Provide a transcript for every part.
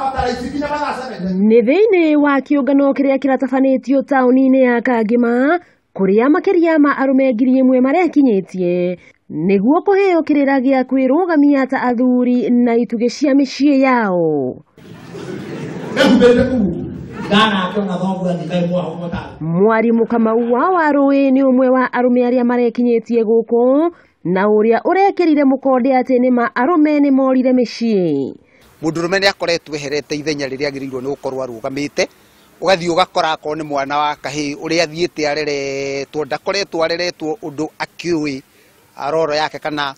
Batara ici nginya mathaa 7. Nĩ thĩinĩ wa kĩũngano kĩrĩa kĩratabanĩtio taũni-inĩ ya Kangĩma kũrĩa makĩria ma arũme 1000 marekinyĩtie nĩguo kũheo kĩrĩra gĩa kwĩrũgamia ta athuri na itugĩ cia mĩciĩ yao. Mwarimu Kamau wa Warũĩ nĩ ũmwe wa arũme arĩa marekinyĩtie gũkũ na ũrĩa ũrekĩrire mũkonde atĩ nĩma arũme nĩ morire mĩciĩ. Mũndũrũme nĩ akoretwo eherete ithenya rĩrĩa agĩrĩirwo nĩ gũkorwo arũgamĩte, ũgathiĩ ũgakora akorwo nĩ mwana wa kahĩĩ ũrĩa athiĩte areretwo, ndakoretwo areretwo ũndũ akĩũĩ roro yake kana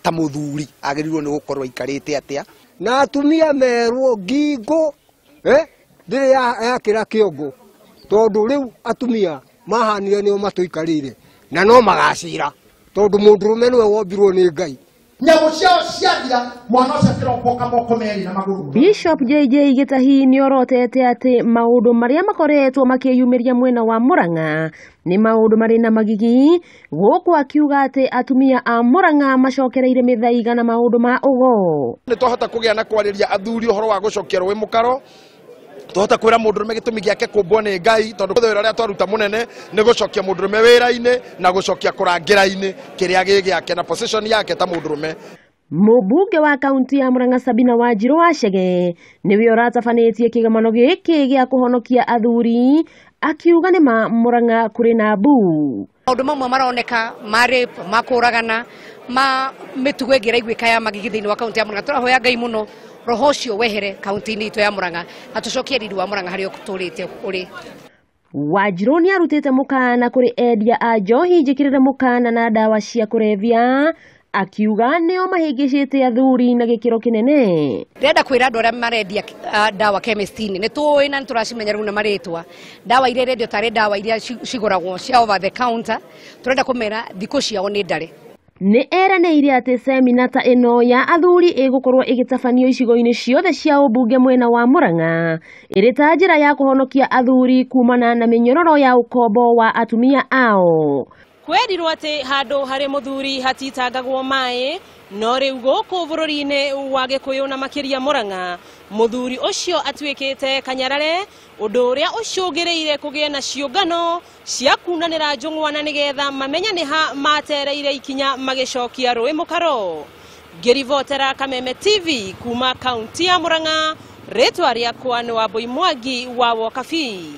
ta mũthuri agĩrĩirwo nĩ gũkorwo aikarĩte atĩa. Na atumia merwo ngingo ndĩrĩ yakĩra kĩongo, tondũ rĩu atumia mahanire nĩo matũikarĩire na no magacira tondũ mũndũrũme nĩwe wombirwo nĩ Ngai. Nyamũ ciao ciathira mwana ũcio akĩropoka moko merĩ na magũrũ. Bishop JJ Gĩtahi nĩorotete atĩ maũndũ marĩa makoretwo makĩyumĩria mwena wa Murang'a nĩ maũndũ marĩ na magigi, gũkũ akiuga atĩ atumia a Murang'a macokereire mĩthaiga na maũndũ ma ũgo. Nĩ twahota kũgĩa na kwarĩria athuri ũhoro wa gũcokia rũĩ mũkaro, twahota kwĩra mũndũrũme gĩtũmi gĩake kũmbwo nĩ Ngai, tondũ wĩra ũrĩa twaruta mũnene nĩ gũcokia mũndũrũme wĩra-inĩ na gũcokia kũrangĩra-inĩ kĩrĩa gĩ gĩake na position yake ta mũndũrũme. Mũmbunge wa kaunti ya Murang'a Sabina Wanjirũ wa Chege nĩwe ũratabanĩtie kĩgomano gĩkĩ gĩa kũhonokia athuri, akiuga nĩma Murang'a kũrĩ na mbu. Maũndũ mamwe maroneka ma rape, ma kũragana, ma mĩtugo ĩngĩ ĩraiguĩka ya magigi thĩinĩ wa kaunti ya Murang'a. Tũrahoya Ngai mũno roho ũcio wehere kaunti-inĩ itũ ya Murang'a na tũcokie riri wa Murang'a harĩa ũtũrĩte ũrĩ. Wanjirũ nĩarutĩte mũkana kũrĩ endia a njohi njĩkĩrĩre mũkana na ndawa cia kũrebia, akiuga nĩo mahĩngĩcĩte athuri na gĩkĩro kĩnene. Ndĩrenda kwĩra andũ arĩa marendia ndawa chemist-inĩ, nĩ tũĩ na nĩ tũracimenya rĩu na marĩtwa. Ndawa iria irendio tarĩ ndawa iria cigũragwo cia over the counter, tũrenda kũmera thikũ ciao nĩ ndare. Nĩ eranĩire atĩ semina ta ĩno ya athuri ĩgũkorwo ĩgĩtabanio icigo-inĩ ciothe cia ũmbunge mwena wa Murang'a ĩrĩ ta njĩra ya kũhonokia athuri kumana na mĩnyororo ya ũkombo wa atumia ao. Kwerirwo atĩ handũ harĩ mũthuri hatitangagwo maĩ, no rĩu gũkũ bũrũri-inĩ wa Gĩkũyũ na makĩria Murang'a mũthuri ũcio atuĩkĩte kanyarare, ũndũ ũrĩa ũcũngĩrĩire kũgĩe na ciũngano cia kunanĩra njũng'wa na nĩgetha mamenye nĩ ha matereire ikinya magĩcokia rũĩ mũkaro. Ngĩribotera Kameme TV kuma kaunti ya Murang'a, rĩtwa rĩakwa nĩ Wambui Mwangi wa Wokabi.